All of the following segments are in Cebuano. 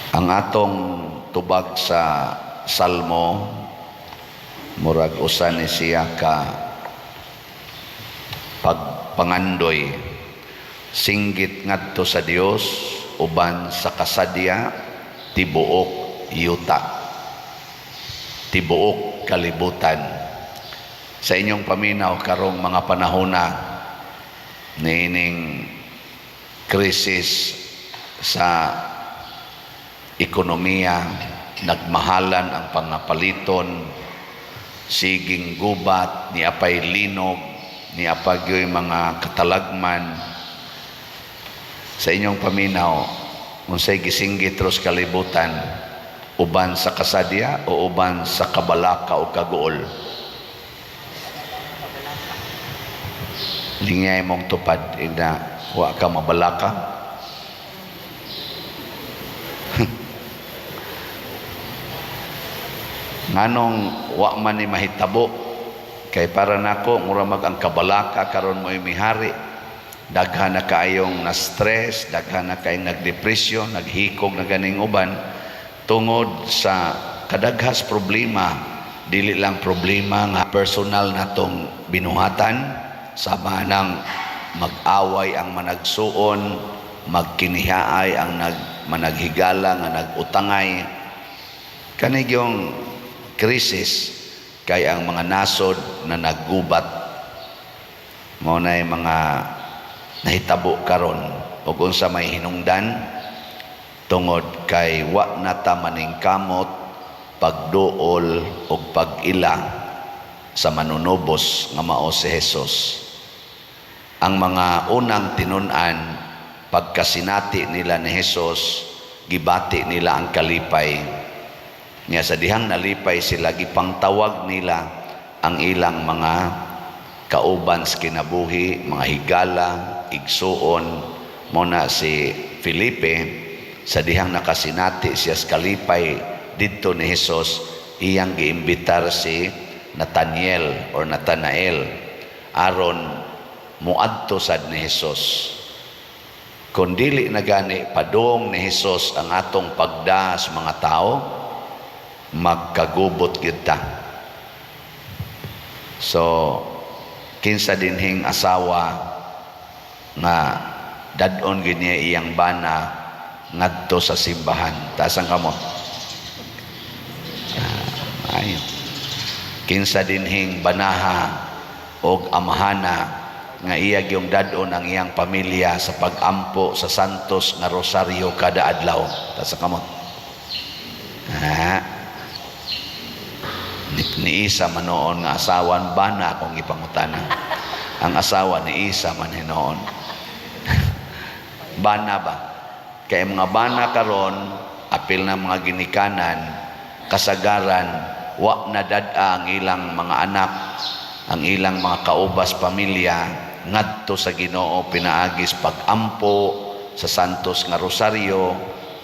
Ang atong tubag sa Salmo, murag usa ni siya ka pagpangandoy, singgit ngadto sa Dios uban sa kasadya tibuok yuta, tibuok kalibutan. Sa inyong paminaw karong mga panahona niining krisis sa ekonomiya, nagmahalan ang pangapaliton, siging gubat, ni apay linog, ni apagyo'y mga katalagman. Sa inyong paminaw, unsay gisinggit ros kalibutan, uban sa kasadya o uban sa kabalaka o kaguol? Lingay mong tupad ina, wa ka mabalaka. Nganong wa man ni mahitabo? Kay para nako, mura mag ang kabalaka karon mo'y mihari. Daghan na kaayong na stress, daghan na kaayong nagdepresyon, naghikog na ganing uban tungod sa kadaghas problema. Dili lang problema nga personal natong binuhatan, sama nang mag-away ang managsuon, magkinihaay ang managhigala nga nag-utangay. Kanig yung krisis kay ang mga nasod na naggubat, mao na mga nahitabo karon. Ug unsa may hinungdan? Tungod kay wa na ta maningkamot pagduol og pag-ila sa manunubos nga mao si Jesus. Ang mga unang tinun-an, pagkasinati nila ni Jesus, gibati nila ang kalipay. Nya sa dihang nalipay sila, gipangtawag nila ang ilang mga kauban sa kinabuhi, mga higala, igsuon. Mo na si Felipe, sa dihang nakasinati siya sa kalipay didto ni Jesus, iyang giimbitar si Nathaniel or Nathanael aron muadto sad ni Jesus. Kung dili na gani padung ni Jesus ang atong pagda sa mga tao, magkagubot gyud ta. So kinsa dinhing asawa nga dad-on gyud niya iyang bana ngadto sa simbahan? Taas ang kamot. Ayo. Kinsa dinhing banaha og amahana nga iya gyung dad-on ang iyang pamilya sa pag-ampo sa Santos nga Rosaryo kada adlaw? Taas ang kamot. Ni Isa manoon nga asawan, bana akong gipangutana. Ang asawa ni Isa man hinoon. Bana ba? Kay mga bana karon, apil na mga ginikanan, kasagaran wa na dad-a ang ilang mga anak, ang ilang mga kaubas pamilya ngadto sa Ginoo pinaagis pag-ampo sa Santos nga Rosaryo,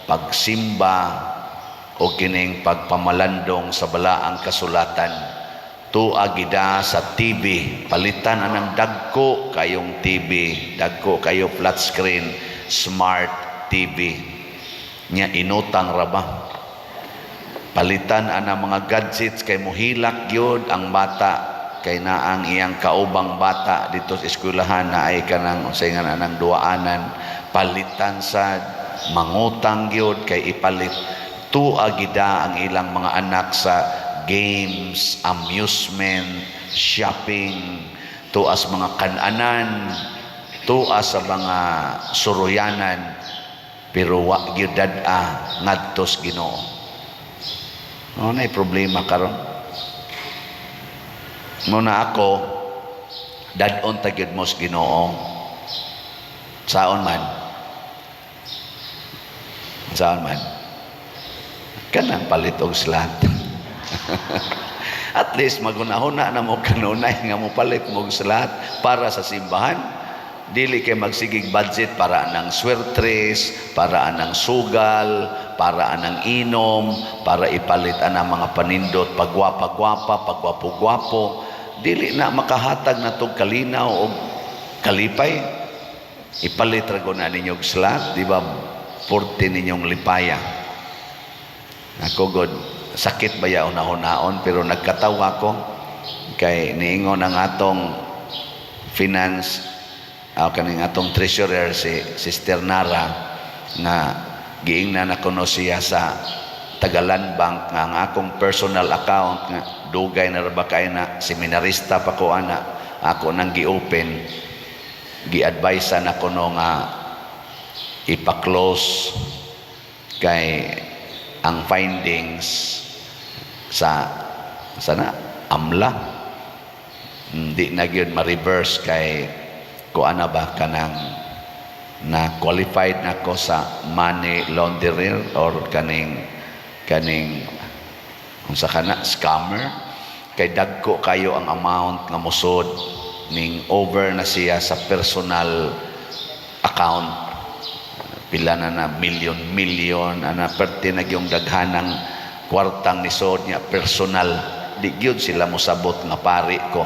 pagsimba o kining pagpamalandong sa balaang kasulatan. Tua gida sa TV, palitan anang dagko kayong TV, dagko kayo flat screen, smart TV. Nya inutang ra ba? Palitan ana mga gadgets kay mohilak gyud ang bata kay naang iyang kaubang bata dito sa eskwelahan na ay kanang unsay nga anang duaanan. Palitan sa, mangutang gyud kay ipalit. Tua gida ang ilang mga anak sa games, amusement, shopping, tuas mga kananan, tua sa mga suruyanan, pero wa gyud dad-a ngadto sa Ginoo. Mao na problema karon. Muna ako, dad-on ta gyud mo sa Ginoo. Saon man? Saon man? Kanang palit og slat. At least magunahuna na mo kanunay nga mo palit mo og slat para sa simbahan. Dili kay magsigig budget para anang swertres, para anang sugal, para anang inom, para ipalit anang mga panindot, pagwapa-gwapa, pagwapo-gwapo. Dili na makahatag na tog kalinaw o kalipay. Ipalit ra na ninyo og slat, di ba? Porte ninyong lipaya. Ako god, sakit ba ya una-unaon, pero nagkatawa ko kay niingon ang atong finance, kaning atong treasurer, si Sister Nara, nga giingnan na kuno siya sa taga-Land Bank nga ang akong personal account nga dugay na ra ba kay na, seminarista pa ko ana, ako nang gi-open, gi-advise na kuno nga ipa-close kay ang findings sa sana AMLA, hindi na gyud ma-reverse kay kuan na ba, kanang na qualified na ko sa money launderer or kaning kung sa kana scammer, kay dagko kayo ang amount nga musod ning over na siya sa personal account. Pila na na million million ana, perti na yung daghanang kwartang nisod niya personal. Di gyud sila mosabot nga pari ko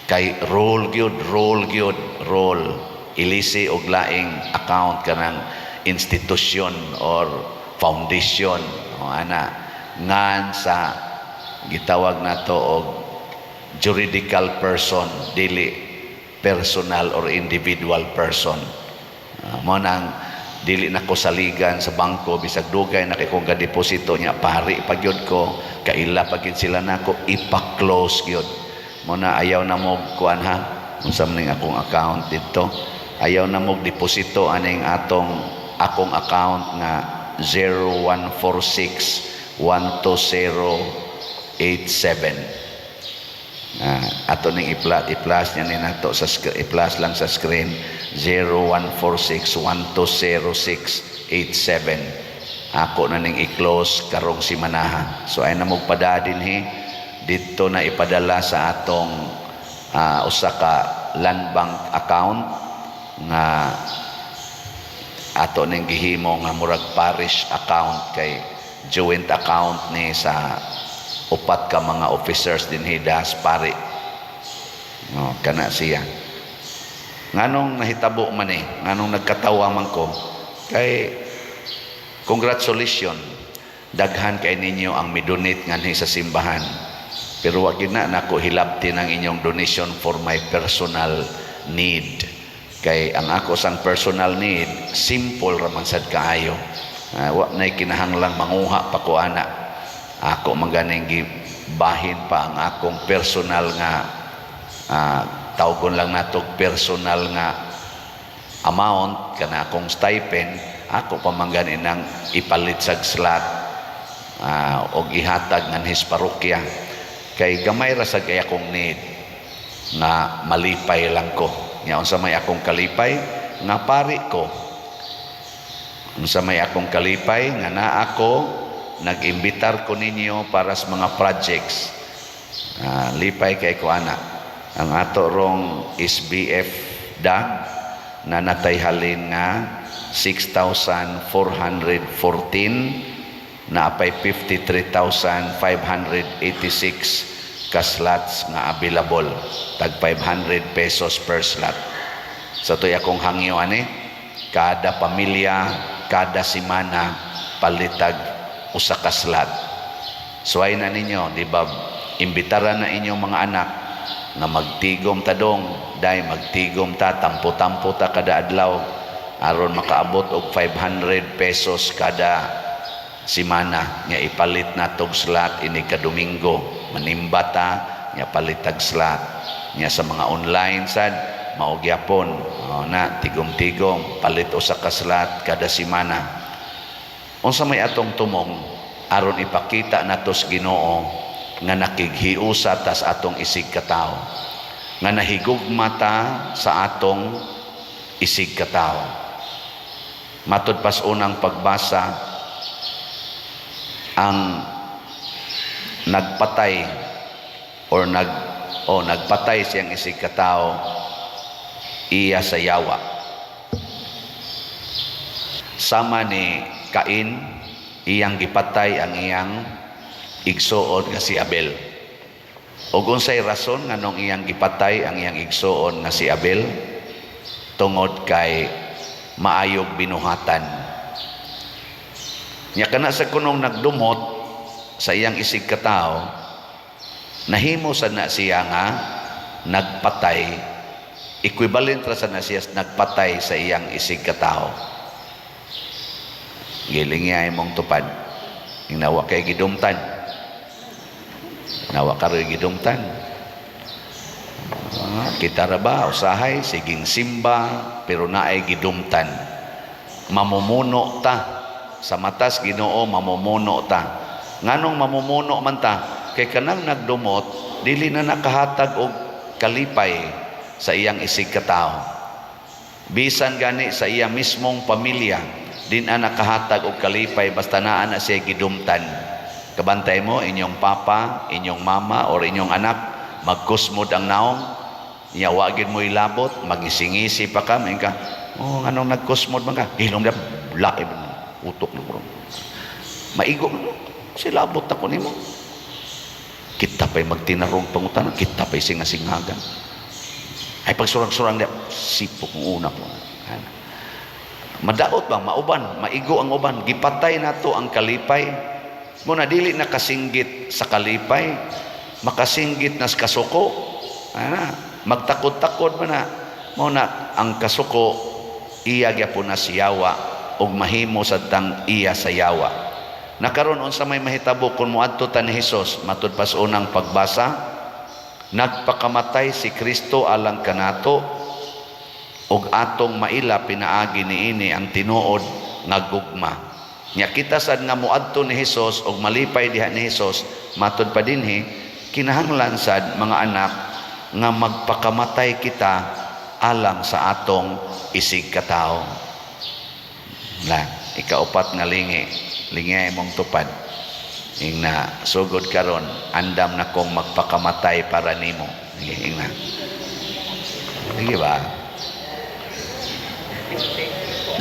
kay rule gyud, rule gyud, rule ilisi og laing account kanang institusyon or foundation o ana ngan sa gitawag nato og juridical person, dili personal or individual person. Mo nang dili na ko saligan sa bangko bisag dugay na kay kong deposito niya, pari pa gyud ko, kaila pa gyud sila nako, ipa-close gyud mo na. Ayaw na mo kuan ha, unsa man ning akong account dito, ayaw na mo deposito aning atong akong account nga 0146 12087. Ato ning i-plus niya ni nato sa i-plus lang sa screen, 0146 120687. Ako na ning i-close karong simanaha. So ay na mo dinhi didto na ipadala sa atong usa ka Land Bank account nga ato ning gihimo nga murag parish account, kay joint account ni sa upat ka mga officers dinhi das pari. No, kana siya. Nganong nahitabo man eh, nganong nagkatawa man ko, kay congratulations, daghan kay ninyo ang midonate nganhi sa simbahan, pero wag gyud na nako hilabtin ang inyong donation for my personal need, kay ang ako sang personal need simple ra man sad kaayo. Wa nay kinahanglang manguha pa ko ana. Ako man ganing gibahin pa ang akong personal nga tawgon lang nato personal nga amount, kana akong stipend, ako pa man gani nang ipalit sa slot og ihatag nganhi sa parokya, kay gamay ra sad kay akong need nga malipay lang ko. Nya unsa may akong kalipay nga pari ko? Unsa may akong kalipay nga naa ko, nag-imbitar ko ninyo para sa mga projects? Lipay kay ko ana. Ang ato rong SBF dag na natay halin nga 6,414 na apay 53,586 ka slots nga available, tag ₱500 per slot. Sa to'y akong hangyo ani, kada pamilya kada semana palitag usa ka slot. Suway na ninyo, di ba? Imbitaran na inyong mga anak nga magtigom ta dong, day magtigom ta, tampo-tampo ta kada adlaw aron makaabot og ₱500 kada simana nga ipalit na tog slot ini ka Domingo. Manimba ta nya palitag slot nya. Sa mga online sad mao gyapon. Oh, na tigom-tigom palit usa ka slot kada semana. Unsa may atong tumong aron ipakita nato sa Ginoo nga nakighiusa ta sa atong isig katawo, nga nahigugma ta sa atong isig katawo? Matud pas unang pagbasa, ang nagpatay or nag o nagpatay siyang isig katawo iya sa yawa. Sama ni Cain, iyang gipatay ang iyang igsuon nga si Abel. Ug unsay rason nganong iyang gipatay ang iyang igsuon nga si Abel? Tungod kay maayog binuhatan. Nya kana sa kunong nagdumot sa iyang isig katawo, nahimo sa na siya nga nagpatay, equivalent ra sa na siya nagpatay sa iyang isig katawo. Giling niya imong tupad. Nawa kay gidumtan. Nawa karoy gidumtan. Ah, kita ra ba usahay siging simba pero naay gidumtan. Mamumuno ta sa matas Ginoo, mamumuno ta. Nganong mamumuno man ta? Kay kanang nagdumot dili na nakahatag og kalipay sa iyang isig katawo. Bisan gani sa iya mismong pamilya, di na nakahatag og kalipay basta naa na siya gidumtan. Kabantay mo inyong papa, inyong mama or inyong anak, magkusmod ang naong, nya wa gid mo ilabot, magisingisi pa ka, may ka, "Oh, anong nagkusmod man ka?" "Hilom na, laib, utok na ko." Maigo mo, silabot ako nimo. Kita pa'y magtinarong pangutana, kita pa'y singasingagan. Ay pagsurang-surang niya, sipok ng una po. Madaot ba, mauban, maigo ang uban, gipatay nato ang kalipay. Muna dili na kasinggit sa kalipay, makasinggit na sa kasuko. Ana, magtakod-takod man na. Mao na ang kasuko iya gyapon na siyawa ug mahimo sad tang iya sa yawa. Nakaron, unsa may mahitabo kung moadto ta ni Hesus? Matud pa sa unang pagbasa, nagpakamatay si Kristo alang kanato ug atong maila pinaagi niini ang tinuod nga gugma. Nya kita sad nga moadto ni Hesus ug malipay diha ni Hesus, matud pa dinhi, kinahanglan sad, mga anak, nga magpakamatay kita alang sa atong isig katawo. La, ikaupat nga lingi, lingi imong tupad. Ingna, "Sugod karon, andam na kong magpakamatay para nimo." Sige, ingna. Sige ba? Thank you po.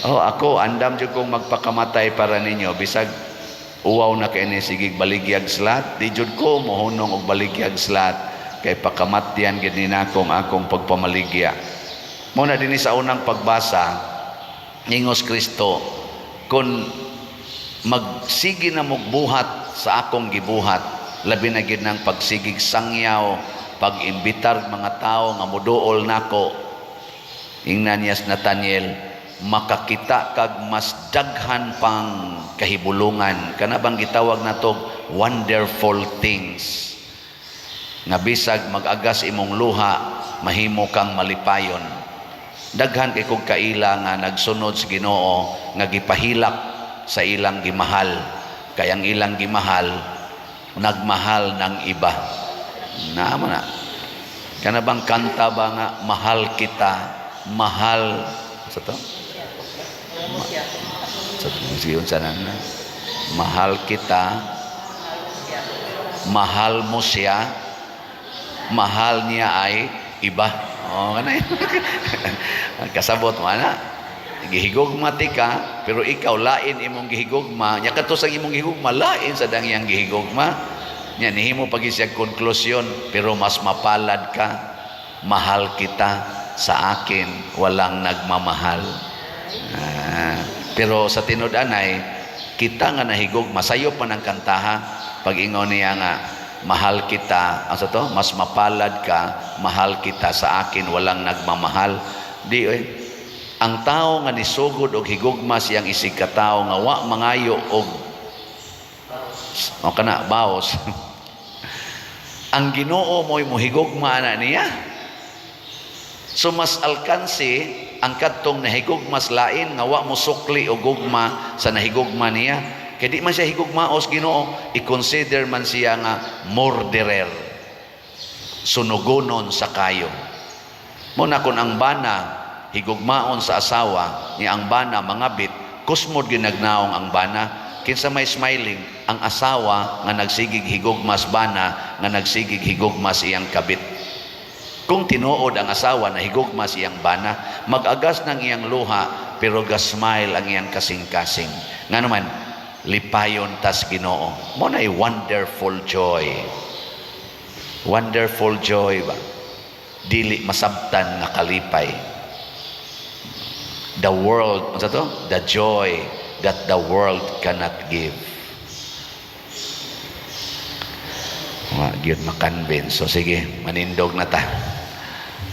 Oh, ako andam jud kong magpakamatay para ninyo bisag uwaw na kay ni sigig baligyag slot, di jud ko mohunong og baligyag slot kay pakamatyan gid ni nakong akong pagpamaligya. Mo na dinhi sa unang pagbasa, ingos Kristo, "Kung magsige na mogbuhat sa akong gibuhat," labi na gid ng pagsigig sangyaw, pag-imbitar mga tao nga moduol nako. Ingnan niya sa Nathaniel, "Makakita kag mas daghan pang kahibulungan," kana bang gitawag nato wonderful things, nga bisag mag-agas imong luha, mahimo kang malipayon. Daghan kay kog kaila nga nagsunod sa Ginoo nga gipahilak sa ilang gimahal, kay ang ilang gimahal nagmahal ng iba. Naman na kana bang kanta ba nga "Mahal Kita, Mahal" sa to Mo siya. Sa siyon sa na "Mahal Kita," Mahal mo siya. Mahal mo siya, mahal niya ay iba. Oh, kana yun. Kasabot mo ana. Gihigugma ti ka, pero ikaw lain imong gihigugma. Nya kadto sa imong gihigugma lain sa dang iyang gihigugma. Nya nihimo pag siya konklusyon, "Pero mas mapalad ka, mahal kita, sa akin walang nagmamahal." Ah, pero sa tinud-anay, kita nga nahigugma, sayo pa ng kantaha, pag ingon niya nga, "Mahal kita," asa to? "Mas mapalad ka, mahal kita, sa akin walang nagmamahal." Di, oy. Ang tao nga nisugod og higugma siyang isig katawo nga wa mangayo og o kana baos, ang Ginoo mo'y mohigugma na niya. So mas alkansi ang kadtong nahigugmas lain nga wa mo sukli og gugma sa nahigugma niya. Kay di man siya higugmaos Ginoo, i-consider man siya nga murderer. Sunugonon sa kayo. Mo na kung ang bana higugmaon sa asawa ni ang bana mangabit, kusmod ginagnaong ang bana. Kinsa may smiling? Ang asawa nga nagsigig higugmas bana nga nagsigig higugmas iyang kabit. Kung tinuod ang asawa na higugma siyang bana, mag-agas ng iyang luha, pero ga-smile ang iyang kasing-kasing. Nga naman, lipayon tas Ginoo. Mo na wonderful joy. Wonderful joy ba? Dili masabtan nga kalipay. The world, ano to? The joy that the world cannot give. Wa gyud makonvince. So sige, manindog na ta.